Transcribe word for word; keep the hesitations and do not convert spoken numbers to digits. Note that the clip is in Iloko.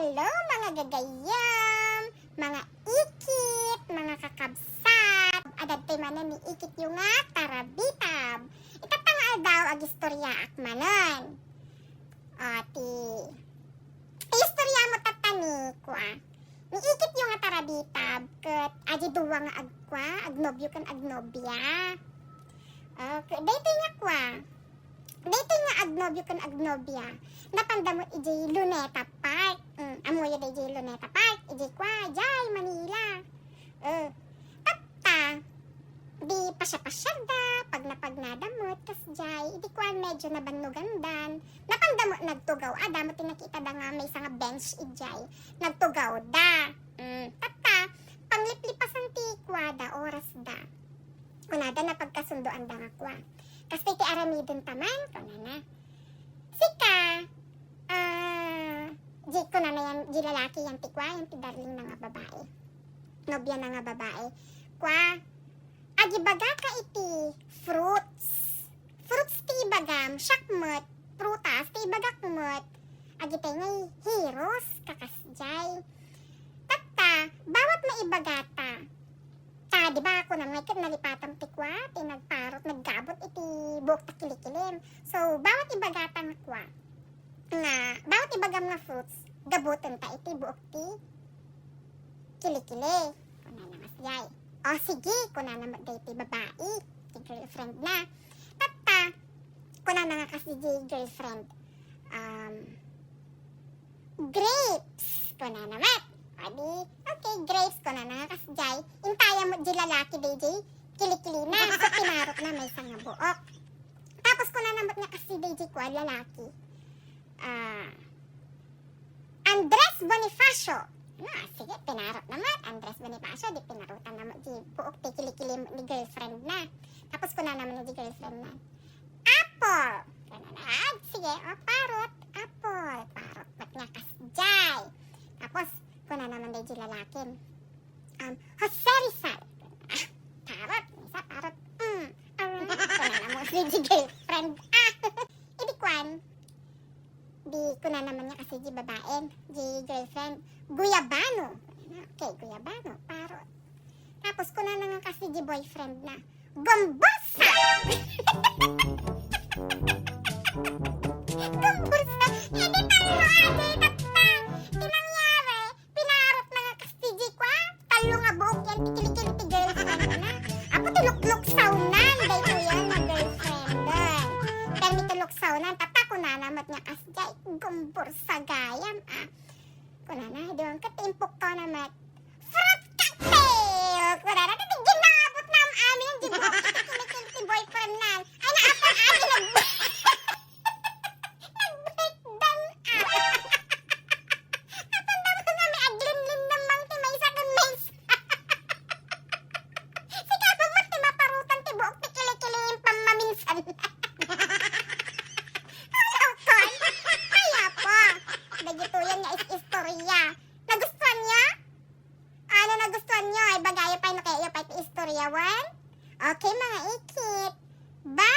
Hello, mga gagayyem, mga ikit, mga kakabsat. Adda ditoy manen ni ikityo nga tarabitab. Itatta nga aldaw, agistoryaak manen. O, ti, istoryamo tatta ni kua. Ni ikityo nga tarabitab, ket adi dua nga agkua, agnobio ken agnobia. O, ke-, daytoy nga kua. Daytoy nga agnobio ken agnobia, napanda met idiay Luneta Park. Mm, ammoyo daydiay Luneta Park, idiay kua, idiay Manila. Eh, tatta, di pasiapasiarda, pagnapagnada met, kasdiay, idi kuan, medyo nabannogandan. Napanda met nagtugaw, adda met ti nakitada nga maysa nga bench idiay. Nagtugawda. Mm, tatta, pangliplipasan ti kuada, orasda. Kunada, napagkasundoanda nga kua. Kastoy ti aramidenta man, kunana. Sika, ah, di, kunana yan, di lalaki yan ti kua, yan ti darling na nga babae. Nobia na nga babae. Kua, agibagaka iti fruits. Fruits ti ibagam, siak met, prutas ti ibagak met. Agitay nga hiros, kakasdiay. Tatta, bawat maibagata. Ta, di ba, kunam nga ket nalipatam ti kua, ti nagparot, naggabut iti buok ta kilikilim. So, bawat ibagata nga kua, nga, bawat ibagam nga fruits, gabutenta iti buok ti kilikili. Kunana nga siya. O, sige, kunana met daytoy babai, ti girlfriend na. Tatta, kunana nga kas di girlfriend, um, "Grapes," kunana met. Adi, "Okay, grapes," kunana nga kasdiay. Intaya met di lalaki daydiay kilikilina. So, pinarotna maysa nga buok. Tapos, kunana met nga kas daydiay kua lalaki, ah, "Andres Bonifacio." Na, sige, pinarotna met, Andres Bonifacio, di pinarotanna met di buok ti kilikili ni girlfriend na. Tapos, kunana met di girlfriend na, "Apple." Kunana, ah, sige, o, parot, apple. Parot met nga kasdiay. Tapos, kunana met di lalakin, um, "Jose Rizal." Ah, parot, maysa parot. Mm, um, kunana met di girlfriend. Ah, idi kuan, di kunana met nga kas di babaen, di girlfriend, "Guyabano." Okay, guyabano, parot. Tapos, kunana nga kas di boyfriend na, "Gumbursa!" Gumbursa! Edi tallo, adi, tatta. Ti nangyari, pinarotna nga kas di kua, tallo nga buok yan ti kilikili ti girlfriend na. Apo ti lukluksawnan, daytoy yan nga girlfriend. Pero ti luksaw na, tatta, kunana met nga kasdiay, "Gumbursa gayam, ah." Kunana, di ba, ket impukto na met, "Fruit cocktail!" Kunana, ti ginabutna amin, di ba, ti kilikili ti boyfriend na. Ay, naapay, adi, nag-, nag-breakdown, ah. Napanda met nga may aglimlim naman ti maysa ken maysa. Sika met ti maparotan ti buok ti kilikili, pampaminsan. Ay, apo. Dagitoyen nga is-istorya. Nagustuanyo? Ano, nagustuanyo? Ay, ibagayo pay no kayayo pay ti istorya wen? Okay, mga ikit. Bye!